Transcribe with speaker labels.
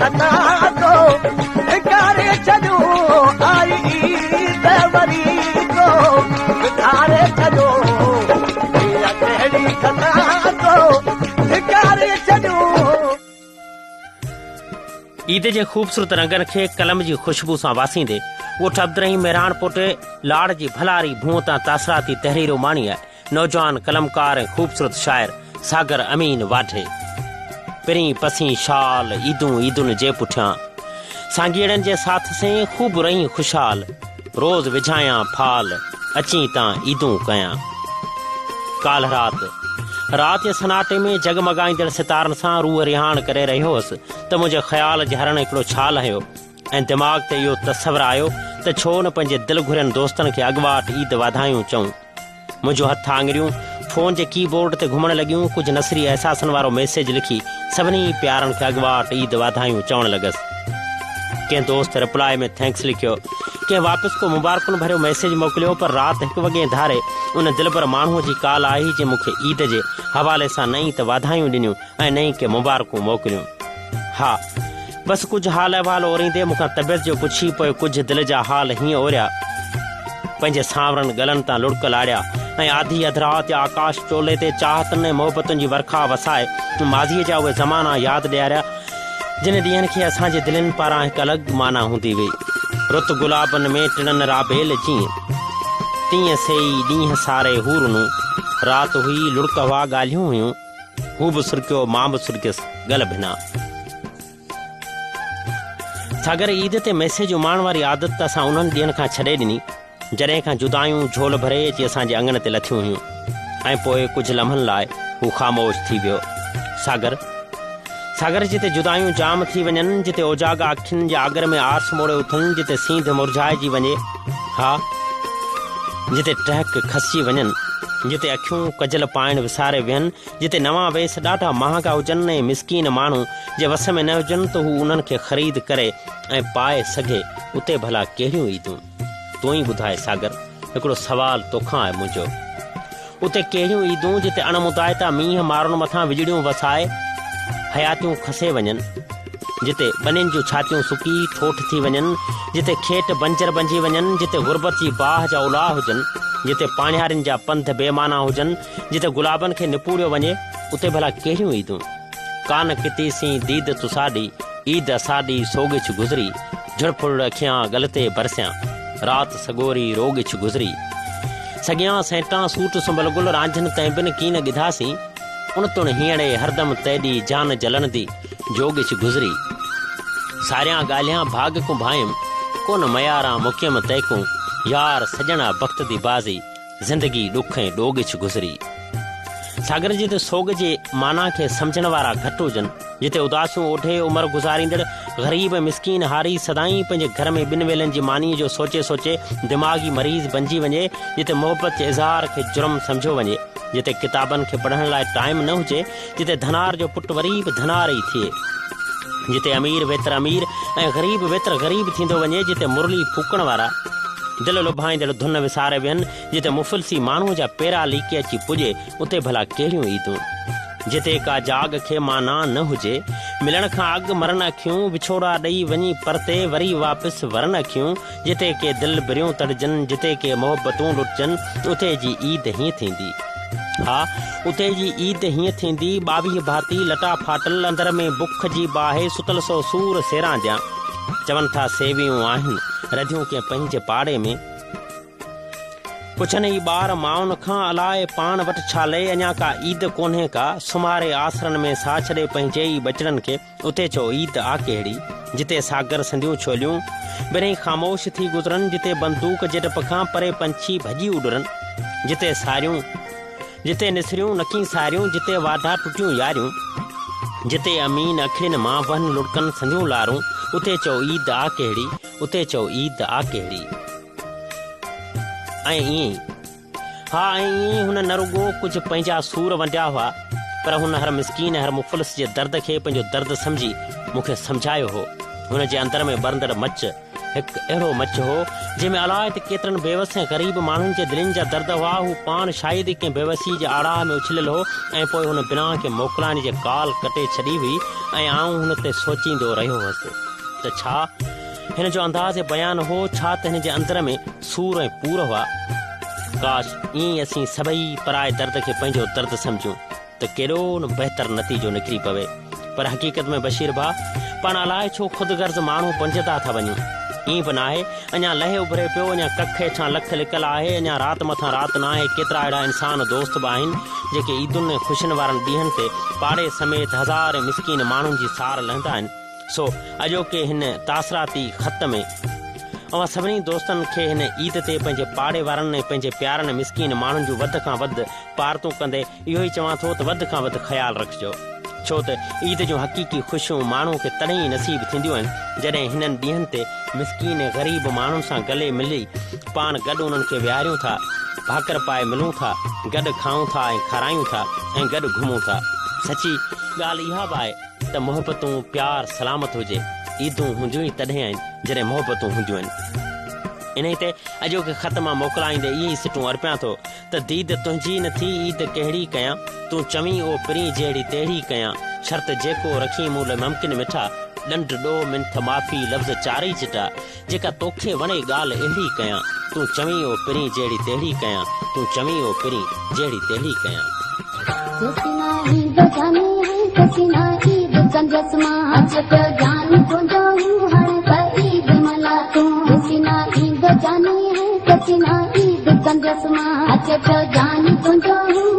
Speaker 1: خطا تو ڌڪاري ڇڏيو آئي عيد وري تو ڌڪاري ڇڏيو اها ڪهڙي خطا تو ڌڪاري ڇڏيو.
Speaker 2: عيد جي خوبصورت رنگن کي قلم جي خوشبو سان واسيندي ڳوٺ عبدالرحيم مهراڻ پوٽي لاڙ جي ڀلاري ڀونء تان تاثراتي تحريرون ماڻي آئي نوجوان قلمڪار ۽ خوبصورت شاعر ساگر امين واڍي. پرين پسين شال، عيدون عيدن جي پٺيان. سانگيئڙن جي ساٿ سين، خوب رهين خوشحال. روز وجهايان ڦال، اچين تان عيدون ڪيان. ڪالهه رات، رات جي سناٽي ۾ جڳمڳائيندڙ ستارن سان روح رهاڻ ڪري رهيو هوس ته منهنجي خيال جي هرڻ هڪڙو ڇال هنيو ۽ دماغ تي اهو تصور آيو ته ڇو نه پنهنجي دل گهرين دوستن کي اڳواٽ عيد واڌايون چئون. منهنجون هٿ آڱريون فون جي ڪي بورڊ تي گهمڻ لڳيون، ڪجهه نثري احساسن وارو ميسيج لکي سڀني پيارن کي اڳواٽ عيد واڌايون چوڻ لڳس. ڪنهن دوست رپلائي ۾ thanks لکيو، ڪنهن واپس ڪو مبارڪن ڀريو ميسيج موڪليو پر رات هڪ وڳي ڌاري ان دلبر ماڻهوء جي ڪال آئي جنهن مون کي عيد جي حوالي سان نه ئي ته واڌايون ڏنيون ۽ نه ئي ڪي مبارڪون موڪليون. ها. بس ڪجهه حال احوال اوريندي مون کان طبيعت جو پڇي پوء ڪجهه دل جا حال هيئن اوريا. پنهنجي سانورن ڳلن تان لڙڪ لاڙيا ۽ آڌي اڌ رات جا آڪاش چولي تي چاهتن ۽ محبتن جي ورکا وسائي ماضيء جا اهي زمانا ياد ڏياريا جن ڏينهن کي اسان جي دلين پاران هڪ الڳ معنيٰ هوندي هئي. رت گلابن ۾ ٽڙن رابيل جيئن، تيئن سيئي ڏينهن ساري هو رنون. رات هئي، لڙڪ هئا، ڳالهيون هيون. هو به سرڪيو، مان به سرڪيس، ڳل ڀنا. ساگر عيد تي ميسيج اماڻڻ واري عادت ته اسان انهن ڏينهن کان ڇڏي ڏني، جڏهن کان جدايون جهول ڀري اچي اسان جي اڱڻ تي لٿيون هيون ۽ پوء ڪجهه لمحن لاء هو خاموش ٿي ويو. ساگر! ساگر جتي جدايون جام ٿي وڃن، جتي اوجاڳا اکين جي آڳر ۾ آرس موڙي اٿن، جتي سينڌ مرجهائجي وڃي، ها! جتي ٽهڪ کسجي وڃن، جتي اکيون ڪجل پائڻ وساري ويهن، جتي نوان ويس ڏاڍا مهانگا هجن ۽ مسڪين ماڻهو جي وس ۾ نه هجن ته هو انهن کي خريد ڪري ۽ پائي سگهي، اتي ڀلا ڪهڙيون عيدون؟ تون ئي ٻڌاء ساگر، هڪڙو سوال توکان آهي منهنجو. اتي ڪهڙيون عيدون جتي اڻ مدائتا مينهن مارن مٿان وڄڙيون وسائي حياتيون کسي وڃن، جتي ٻنين جون ڇاتيون سڪي ٺوٺ ٿي وڃن، جتي کيٽ بنجر بنجي وڃن، جتي غربت جي باهه جا اولها هجن، جتي پاڻيارين جا پنڌ بي معنيٰ هجن، جتي گلابن کي نپوڙيو وڃي، اتي ڀلا ڪهڙيون عيدون؟ ڪانه ڪتي سين ديد تساڏي، عيد اساڏي سوڳڇ گذري، جھڙ ڦڙ اکيان ڳل تي برسيان، رات سڳوري روڳڇ گذري. سڳيان سينٽان سوٽ سنبل گل رانجھن تنهن بن ڪين ڳڌاسين، اڻ تڻ هينئڙي هردم تيڏي جان جلڻ the جوڳڇ گذري. ساريان ڳالهيان ڀاڳ ڪون ڀانئيم، ڪونه مياران مڪيم تيڪون، يار سڄڻ آ بخت the بازي، زندگي ڏک ۽ ڏوڳڇ گذري. ساگر جتي سوڳ جي معنيٰ کي سمجهڻ وارا گهٽ هجن، جتي اداسيون اوڍي عمر گذاريندڙ غريب ۽ مسڪين هاري سدائين پنهنجي گهر ۾ ٻن ويلن جي مانيء جو سوچي سوچي دماغي مريض بنجي وڃي، جتي محبت جي اظهار کي جرم سمجهيو وڃي، جتي ڪتابن کي پڙهڻ لاء ٽائيم نه هجي، جتي ڌنار جو پٽ وري به ڌنار ئي ٿئي، جتي امير ويتر امير ۽ غريب ويتر غريب ٿيندو وڃي، جتي مرلي ڦوڪڻ وارا دل لڀائيندڙ ڌن وساري ويهن، جتي مفلسي ماڻهوء جا پيرا ليڪي اچي پڄي، اتي ڀلا ڪهڙيون عيدون؟ جتي ڪا جاڳ کي معنيٰ نه هجي، ملڻ کان اڳ مرن اکيون، وڇوڙا ڏئي وڃي پرتي وري واپس ورن اکيون، جتي ڪي دل بريون تڙجن، جتي ڪي محبتون لٽجن، اتي جي عيد هيئن ٿيندي. ها، اتي جي عيد هيئن ٿيندي، 22 ڀاتي لٽا ڦاٽل، اندر ۾ بک جي باهه، ستل سو سور سيران جيان. چون ٿا سيويون آهن، رڌيون ڪنهن پنهنجي پاڙي ۾. پڇن هي ٻار مائن کان، الاء پاڻ وٽ ڇا لئي، اڃا ڪا عيد ڪونهي ڪا، سمهاري آسرن ۾ ساهه ڇڏي پنهنجي ئي ٻچڙن کي. اتي چئو عيد آ ڪهڙي، جتي ساگر سنديون ڇوليون بنهي خاموش ٿي گذرن، جتي بندوق جي ڊپ کان پري پنڇي ڀڄي اڏرن، جتي ساريون، جتي نسريون نڪي ساريون، جتي واڍا ٽٽيون ياريون، جتي امين اکڙين مان وهن لڙڪن سنديون لارون، اتي چئو عيد آ ڪهڙي، اتي چئو عيد آ ڪهڙي. ۽ ائين ئي. ها ۽ ائين ئي هن نه رڳو ڪجهه پنهنجا سور ونڊيا هئا، پر هن هر مسڪين ۽ هر مفلس جي درد کي پنهنجو درد سمجهي مون کي سمجهايو هو. هن جي اندر ۾ ٻرندڙ مچ هڪ اهڙو مچ هو، جنهن ۾ الاء ته ڪيترن بيوس ۽ غريب ماڻهن جي دلين جا درد هئا. هو پاڻ شايد ئي ڪنهن بيوسيء جي آڙاهه ۾ اڇليل هو ۽ پوء هن بنا ڪنهن موڪلائڻ جي ڪال ڪٽي ڇڏي هئي ۽ آئون هن تي سوچيندو رهيو هوس ته ڇا هن جو انداز بيان هو، ڇا ته هن جي اندر ۾ سور ۽ پور هئا. ڪاش ائين ئي اسين سڀئي پرائي درد کي پنهنجو درد سمجهون. ته ڪيڏو نه بهتر نتيجو نڪري پوي. پر حقيقت ۾ بشير ڀاء، پاڻ الائي ڇو خود غرض ماڻهو بڻجندا ٿا وڃون. ائين به ناهي، اڃا لهي اڀري پيو، اڃا ڪک هيٺان لک لڪل آهي، اڃا رات مٿان رات ناهي، ڪيترا اهڙا انسان دوست به آهن، جيڪي عيدن ۽ خوشين وارن ڏينهن تي پاڙي سميت هزارين مسڪين ماڻهن جي سار لهندا آهن. سو اڄوڪي هن تاثراتي خط ۾ اوهان سڀني دوستن کي هن عيد تي پنهنجي پاڙي وارن ۽ پنهنجي پيارن مسڪين ماڻهن جون وڌ کان وڌ پارتون ڪندي اهو ئي چوان ٿو ته وڌ کان وڌ خيال رکجو، ڇو ته عيد جون حقيقي خوشيون ماڻهو کي تڏهن ئي نصيب ٿينديون آهن، جڏهن هنن ڏينهن تي مسڪين ۽ غريب ماڻهن سان گلي ملي پاڻ گڏ انهن کي ويهاريون ٿا، ڀاڪر پائي ملون ٿا، گڏ کائون ٿا ۽ کارايون ٿا ۽ گڏ گهمون ٿا. سچي ڳالهه اها به آهي ته محبتون، پيار سلامت هجي، عيدون هونديون ئي تڏهن آهن، جڏهن محبتون هونديون آهن. انهيء تي اڄوڪي خط مان موڪلائيندي اهي ئي سٽون ارپيان ٿو ته ديد تنهنجي نه ٿي عيد ڪهڙي ڪيان، تون چوين او پرين جهڙي تهڙي ڪيان، شرط جيڪو رکين مون لئه ممڪن مٺا، ڏنڊ ڏوهه منٿ معافي لفظ چارئي چٽا، جيڪا توکي وڻي ڳالهه اهڙي ڪيان، تون چوين او پرين جهڙي تهڙي ڪيان، تون چوين او پرين جهڙي تهڙي ڪيان.
Speaker 3: جيسين عيد جاني هي تيسين عيد ڪنديس مان، اچ پيو جاني تنهنجو هو هاڻي ته عيد ملهاء تون، جيسين عيد جاني هي تيسين عيد ڪنديس مان، اچ پيو جاني تنهنجو هو.